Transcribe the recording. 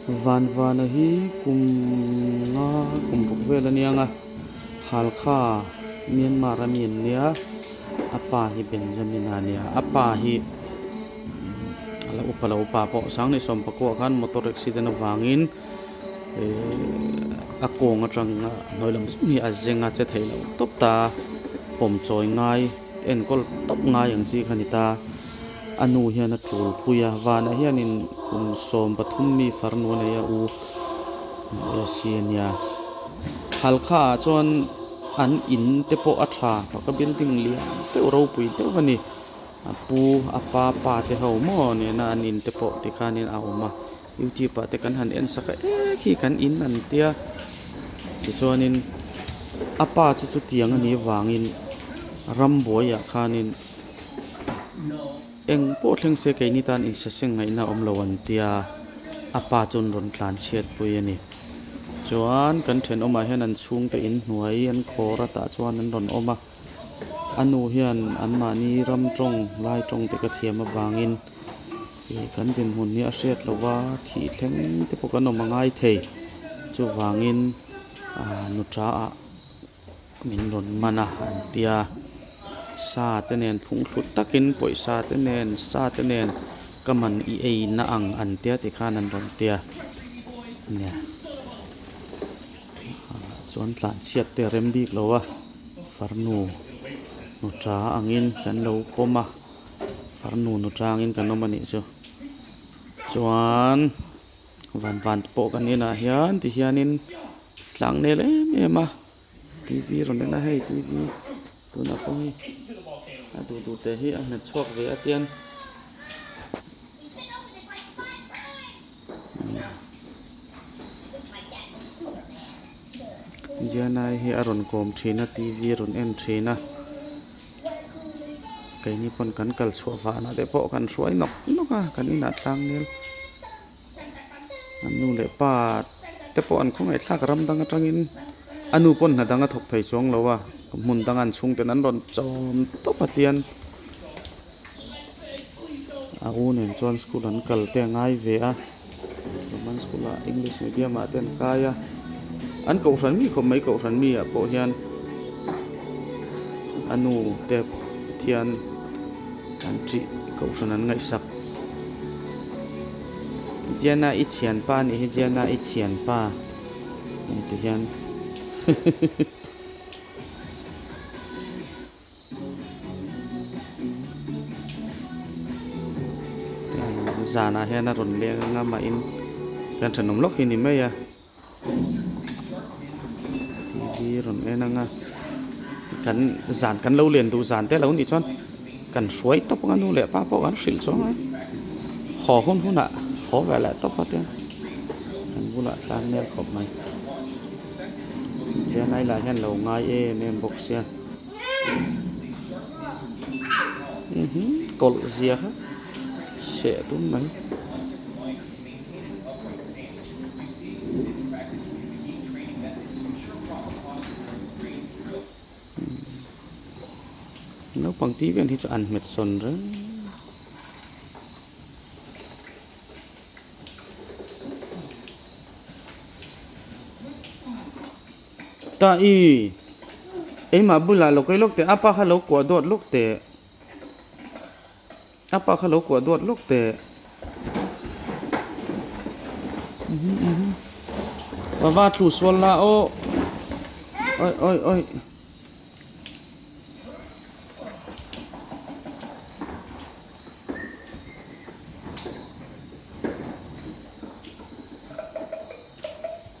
Van vana hi kum nga kum ruk vel a nia nga Halkha Myanmar a mi an nia a pa hi Benjamin a nia a pa hi a la upa lo pa pawh sanghnih sawmpakua khan motor accident avangin ehh a kawng atang a hnuai lam zawng hi a zeng a che thei lo tawp ta pawm chawi ngai enkawl tawp ngai ang chi kha a ni ta. A nu hian a tul pui a vanah hianin kum 13 mi farnu a nei a u si a nia halkha ah chuan an in te pawh a tha pakhat building lian deuh ropui deuh a ni a pu a pa pa te ho maw nena an in te pawh tikhanin a awm a youtube ah te kan han en sak a e khi kan in an tia tichuanin a pa chu chutiang a nih avangin rambuai ah khanin. Eng pawh thleng se keini tan insaseng ngaihna a awm lo an tia, a pa chuan rawn tlan chhiat pui a ni. Chuan kan thenawmah hian an chhungte inhnuai an khawr a tah chuan an rawn awm a, a nu hian anmahni ram tawng lai tawng te ka thiam avangin ih kan dinhmun hi a hriat loh a, thih thleng te pawh kan awm a ngai thei. Chuvangin ah nu tha ah. Min rawn man a an tia sa te nen phung hlut takin pawisa te nen sa te nen ka man i ei na ang an tia tikhan an rawn tia nia chuan tlan chhiat te a rem bik lo a farnu nu tha angin kan lo pawm a farnu nu tha angin kan awm a nih chu chuan van van te pawh kan inah hian tihianin. Tlang nel em em a tv rawn en a hei tv tunah pawh hei a duh duh te hi a hmet chhuak ve a tiang Zianai hi a rawn kawm thin a tv a rawn en thin a keini pawn kan kal chhuah vahna te pawh kan hruai nawk nawk a kan inah tlang nel. An nu leh pa te pawh an khawngaih thlak ram dang atangin a nu pawn hna dang a thawk thei chuang lo a hmun dang an chhung ten an rawn chawm tawp a tian a u nen chuan school an kal te a ngai ve a roman school ah english medium ah te an kai a an kohhran mi khawp mai kohhran mi ah pawh hian a nu te thian an ṭih kohhran an ngaihsak. Diana i thianpa a nih hi Diana i thianpa hei ti hian zanah hian a rawn leng anga mahin kan thenawm lawk hi ni mai a. Tv rawn en anga kan zan kan lo len duh zan te lo nih chuan kan hruai tawp anga nu leh pa pawh kan hrilh chuang a haw hun hunah haw ve leh tawp a tiang kan bulah tlang nel khawp mai Chennai lah hian lo ngai em em bawk sia kawlh zia kha hreh tum mai. Naupang tih vel hi chu an hmet sawn reng. Ta i engmah bulah lo kai lawk teh a pa kha lo kuah dawt lawk teh. A pa kha lo kuah duat lawk teh. Va va tlu sual la aw. Oi oi oi.